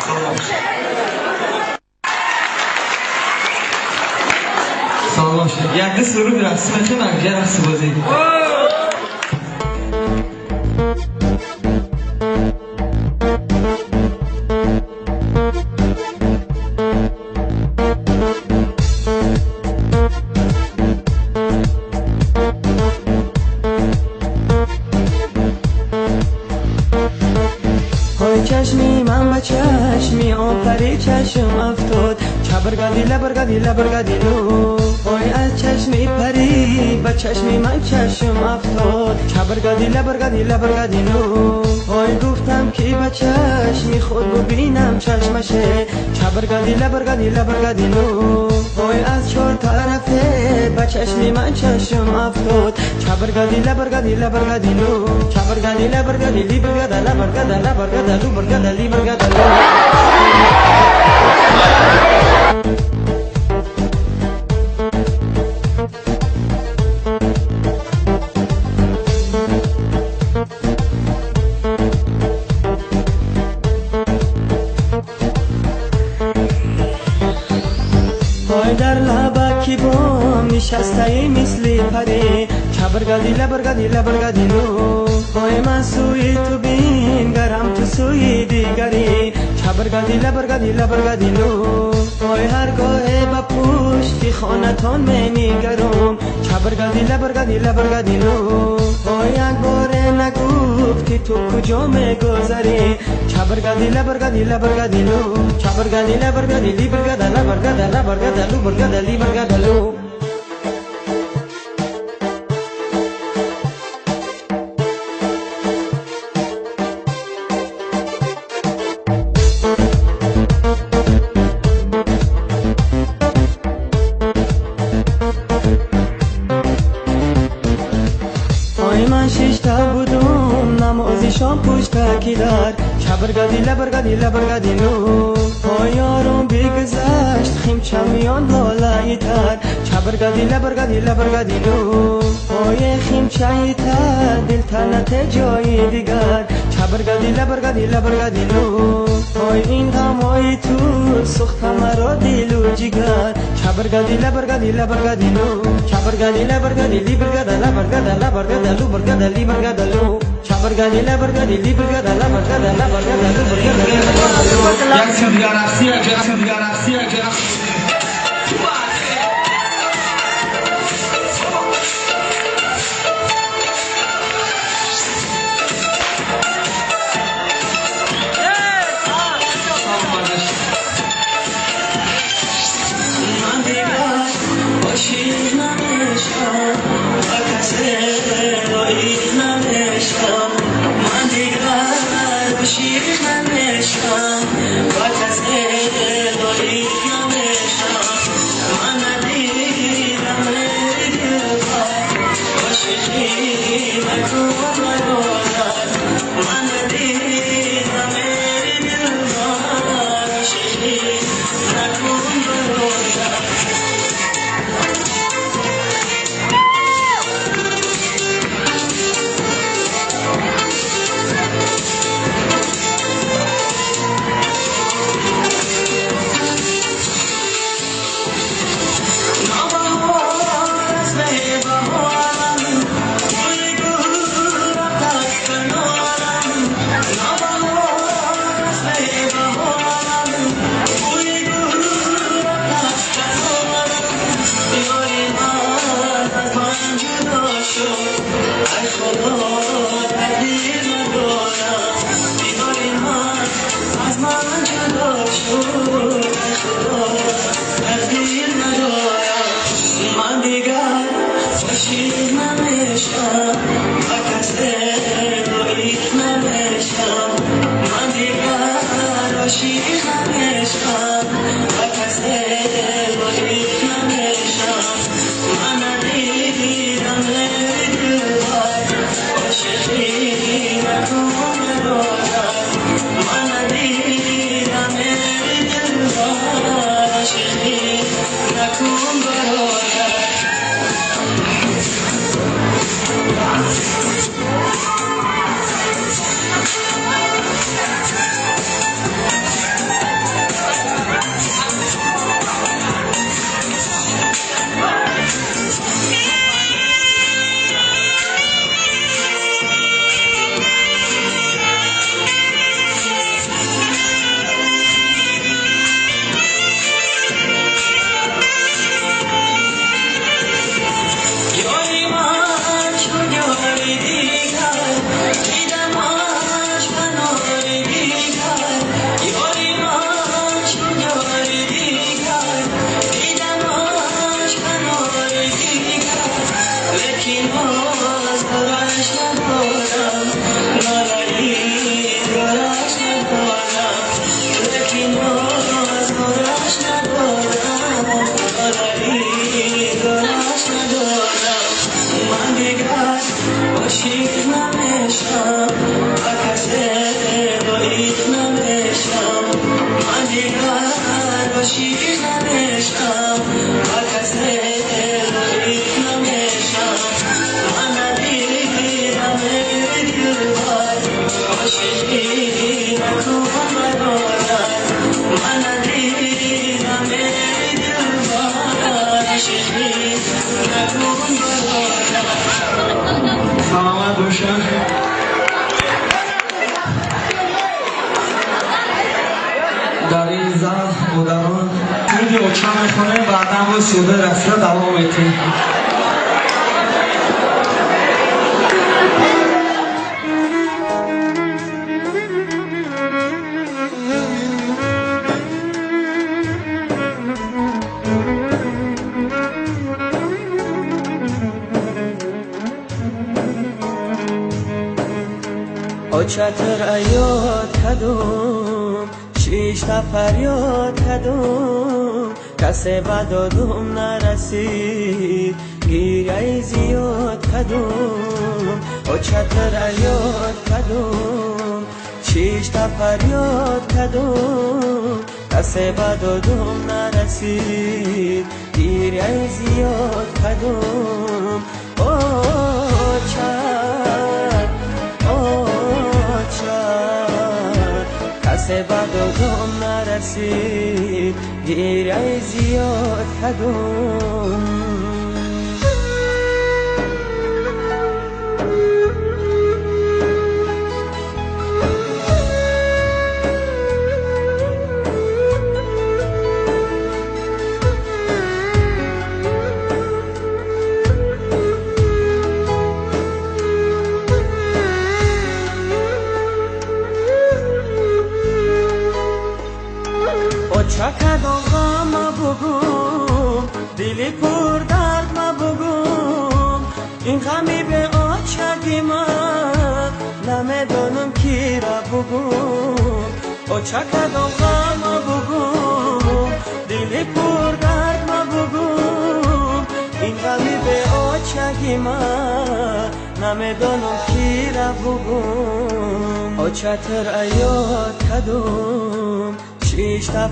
Салом шуд. Як ду суруд рақс мехоҳем, як рақс бозӣ. Чашми ман ба чашми он пари чашм афтод, чабаргади лабаргади лабаргади лу. Ой аз чашми пари ба чашми ман чашм афтод, чабаргади лабаргади лабаргади лу. Ой гуфтам ки ба чашми худ бубинам чашмаше, чабаргади лабаргади лабаргади лу. Ой аз чор тарафе ба чашми ман чашм афтод, чабаргади лабаргади лабаргади лу. Чабаргади лабаргади либаргада лабаргада лабаргада лу баргада либаргада лу. Ой дар лабаки бом нишастаи мисли пари, чабаргади лабаргади лабаргади лу. Ой ман сӯи ту бингарам, ту сӯи дигари, чабаргади лабаргади лабаргади лу. Ой ҳаргоҳе ба пушти хонатон менигарам, чабаргади лабаргади лабаргади лу. Ой як боре нагуфти ту куҷо мегузари, чабаргади лабаргади лабаргади лу. Чабаргади лабаргади либаргада лабаргада лабаргада лу баргада либаргада лу. Ой ман шишта будум намози шом пуштаки дар, чабаргади лабаргади лабаргади лу. Ой ёрум бигузашт химча миён лолаи тар, чабаргади лабаргади лабаргади лу. Ой химчаи тар дилтанате ҷои дигар, чабаргади лабаргади лабаргади лу. Ой ин ғамҳои ту сӯхта маро дилу ҷигар, чабаргади лабаргади лабаргади лу. Чабаргади лабаргади либаргада лабаргада лабаргада лу баргада либаргада лу. Чабаргади лабаргади либаргада лабаргада лабаргада лу баргада либаргада лу. Як суруд дигар рақсӣ, як суруд дигар рақсӣ, як рақсӣ. Ман дигар ошиқ намешам, ба касе лоиқ намешам. Ман дигар ошиқ намешам, ба касе лоиқ намешам. намешам, ба касе лоиқ намешам. Ман надидам эй дилбар, ошиқӣ накун бародар. Ман надидам эй дилбар, ошиқӣ накун бародар. Саломат бошанд. Дар ин зал модарон суруди оча мехонем, баъдан боз суруди рақсиро давом медиҳем. Очатр ёд кадум, шишта фарёд кадум, касе ба додум нарасид, гиряи зиёд кадум. Очатр ёд кадум, шишта фарёд кадум, касе ба додум нарасид, гиряи зиёд кадум. Оча, касе ба додум нарасид, гиряи зиёд кадум. Оча кадом ғам ма бугум, дили пурдард ма бугум, ин ғами беочаги ман намедонам кира бугум. Оча кадом ғам ма бугум, дили пурдард ма бугум, ин ғами беочаги ман намедонам кира бугум. Очатр ёд кадум, шишта.